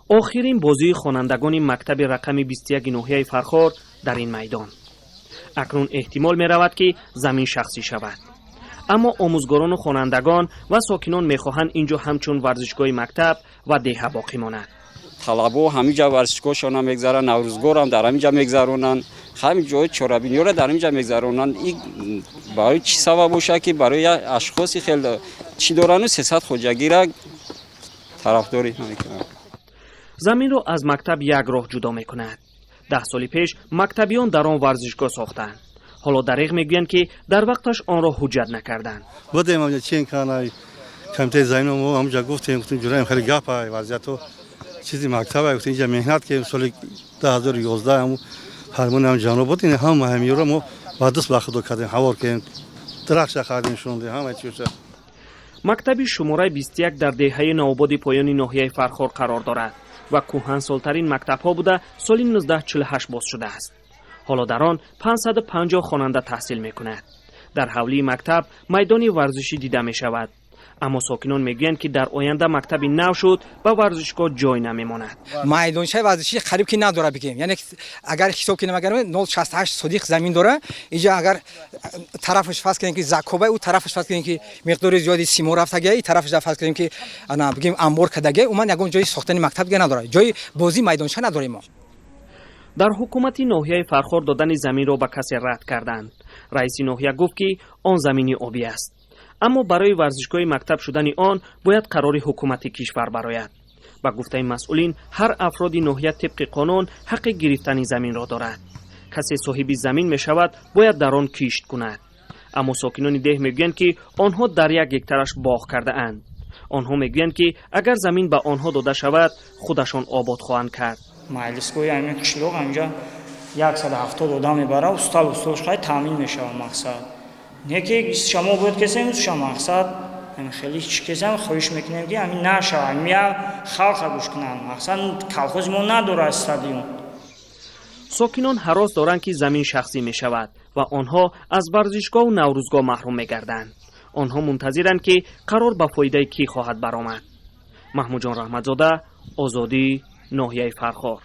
Охирин бозии хонандагони мактаби рақами 21 ноҳияи Фархор дар ин майдон. Акнун эҳтимол меравад, ки замин шахсӣ шавад, аммо омӯзгорону хонандагон ва сокинон мехоҳанд ин ҷо ҳамчун варзишгоҳи мактаб ва деҳа боқӣ монад. Талабо ҳаминҷа варзишгоҳшона мегзаранд, наврӯзгорам дар ҳаминҷа мегзаронанд, ҳамин ҷои чорабиниёро дар ҳаминҷа мегзаронанд. И барои чӣ сабаб бошад, ки барои ашхоси хел чӣ дорану 300 хоҷагира тарафдорӣ мекунанд. Заминро аз мактаб як роҳ ҷудо мекунад. 10 соли пеш мактабиён дар он варзишгоҳ сохтанд. Ҳоло дареғ мегӯянд, ки дар вақташ онро ҳуҷҷат накарданд. Будем чен кана комитаи замин, мо ҳамҷа гуфтем, гуфтем, ҷураем, хеле гапа вазъияту чизи мактаба. Гуфтем, инҷа меҳнат кардем, соли 2011 ҳаму фармони ҳам ҷаноб буд, ин ҳама ҳамиёро мо ба даст ба худо кардем, ҳавор кардем, дарахша хардем, шундем, ҳама чиза. Мактаби шумораи 21 дар деҳаи Навободи поёни ноҳияи Фархор қарор дорад ва кӯҳансолтарин мактабҳо буда, соли 1948 боз шудааст. Ҳоло дар он 550 хонанда таҳсил мекунад. Дар ҳавлии мактаб майдони варзишӣ дида мешавад, аммо сокинон мегӯянд, ки дар оянда мактаби нав шуд, ба варзишгоҳ ҷой намемонад. Майдончаи варзишӣ қариб ки надора бигем, яъне агар ҳисоб кунем, агар 0,68 сотих замин дора инҷа, агар тарафаш фарз кунем, ки закоба, ӯ тарафаш фарз кунем, ки миқдори зиёди симо рафтагия, и тарафаш фарз кунем, ки ана бигем амбор кардагия, уман ягон ҷои сохтани мактаб дига надора, ҷои бозӣ, майдонча надорем мо. Дар ҳукумати ноҳияи Фархор додани заминро ба касе рад карданд. Раиси ноҳия гуфт, ки он замини обӣ аст, аммо барои варзишгоҳи мактаб шудани он бояд қарори ҳукумати кишвар барояд. Ба гуфтаи масъулин, ҳар афроди ноҳия тибқи қонун ҳаққи гирифтани заминро дорад. Касе соҳиби замин мешавад, бояд дар он кишт кунад. Аммо сокинони деҳ мегӯянд, ки онҳо дар як гектараш боғ кардаанд. Онҳо мегӯянд, ки агар замин ба онҳо дода шавад, худашон обод хоҳанд кард. Маҷлисгоҳи ҳамин қишлоқ ҳаминҷа 170 одам мебара, устал устолш хай таъмин мешавад. Мақсад не ки шамо бояд кесем ша, мақсад хеле чӣ кесем. Хоҳиш мекунем, ки ҳамин нашава, ҳамин я халқа гӯш кунанд. Мақсад колхози мо надорад стадион. Сокинон ҳарос доранд, ки замин шахсӣ мешавад ва онҳо аз варзишгоҳу наврӯзгоҳ маҳрум мегарданд. Онҳо мунтазиранд, ки қарор ба фоидаи кӣ хоҳад баромад. Маҳмудҷон Раҳматзода, Озодӣ, ноҳияи Фархор.